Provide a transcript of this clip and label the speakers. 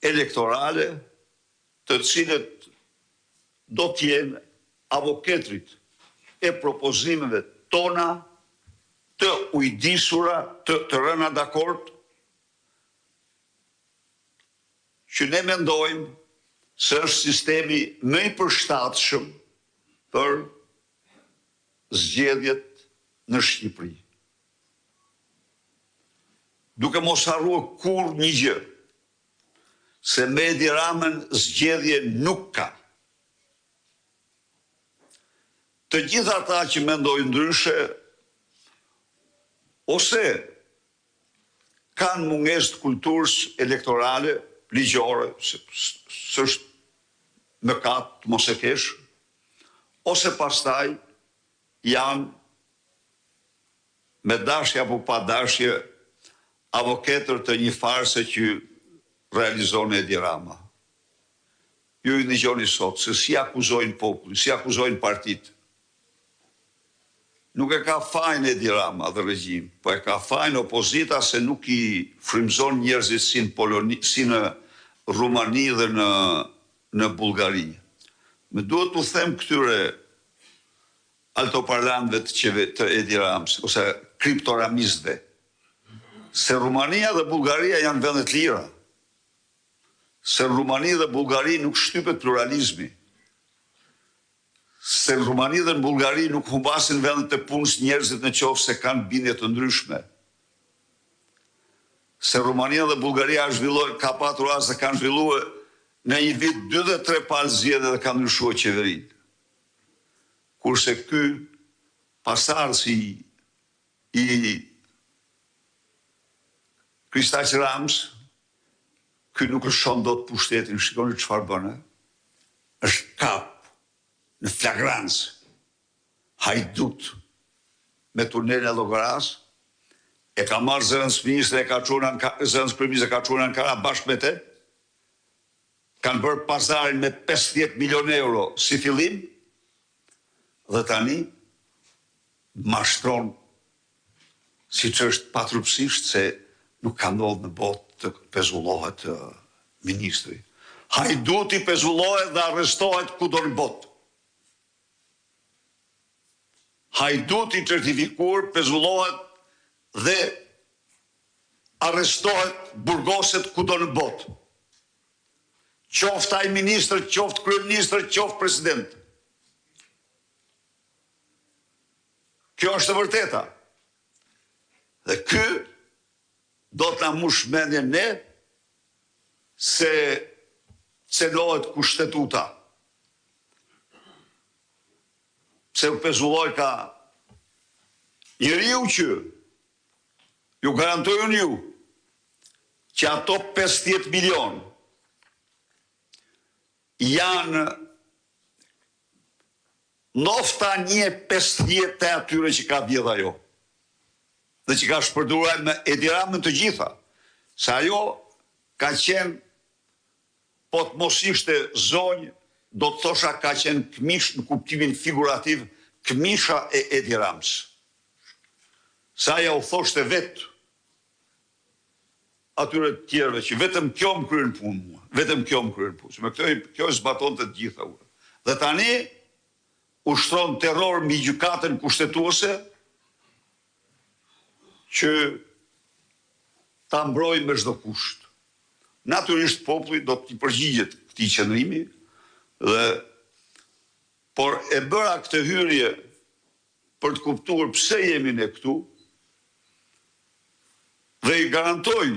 Speaker 1: Elektorale, të cilët do të jenë avoketrit e propozimeve tona të ujdisura, të të rëna dakord, që ne mendojmë se është sistemi më i përshtatshëm për zgjedhjet në Shqipëri. Duke mos harruar kurrë një gjë, se me Edi Ramën zgjedhje nuk ka. Të gjithë ata që mendojnë ndryshe ose kanë mungesë të kulturës elektorale, ligjore, se s'është mëkat të mos e kesh, ose pastaj janë me dashje apo pa dashje avoketër të një farse që realizon Edi Rama. Ju i dëgjoni sot se si akuzojnë popullin, si akuzojnë partitë. Nuk e ka fajin Edi Rama dhe regjimi, po e ka fajin opozita se nuk i frymëzon njerëzit si në Poloni, si në Rumani dhe në në Bullgari. Më duhet t'u them këtyre altoparlantëve të qeve të Edi Ramës ose kriptoramistëve se Rumania dhe Bullgaria janë vende të lira. Se në Rumani dhe Bullgari nuk shtypet pluralizmi. Se në Rumani dhe në Bullgari nuk humbasin vendet e punës njerëzit në qoftë se kanë bindje të ndryshme. Se Rumania dhe Bullgaria zhvillojnë, ka patur rast dhe kanë zhvillue në një vit dy dhe tre palë zgjedhje dhe kanë ndryshue qeverinë. Kurse ky pasardhësi i Kristaq Ramës, ky nuk lëshon dot pushtetin, shikoni çfarë bën, është kap në flagrancë hajdut me tunelin e Llogarasë, e ka marrë zëvendësministrin e ka çuar në Ankara, zëvendëskryeministrin e ka çuar në Ankara bashkë me te, kanë bërë pazarin me 50 milionë euro si fillim dhe tani mashtron siç është patrupësisht se nuk ka ndodhur në botë të pezullohet ministri. Hajduti pezullohet dhe arrestohet kudo në botë. Hajduti i certifikuar pezullohet dhe arrestohet, burgoset kudo në botë. Qoftë ai ministër, qoftë kryeministër, qoftë president. Kjo është e vërteta. Dhe ky do të na mush mendjen ne se cenohet kushtetuta. Pse u pezullojka njeriu që ju garantoj unë ju që ato 50 milion janë Ndofta një e pesëdhjeta e atyre që ka vjedhë ajo dhe që ka shpërdoruar me Edi Ramën të gjitha, se ajo ka qenë po të mos ishte zonjë do të thosha ka qenë këmishë në kuptimin figurativ këmisha e Edi Ramës. Se ajo u thoshte vetë atyre të tjerëve që vetëm kjo më kryen punë mua, vetëm kjo më kryen punë, se me këtë kjo i zbatonte të gjitha urdhrat. Dhe tani ushtron terror mbi gjykatën kushtetuese që ta mbrojë me çdo kusht. Natyrisht populli do t'i përgjigjet këtij qëndrimi dhe por e bëra këtë hyrje për të kuptuar pse jemi ne këtu dhe i garantoj.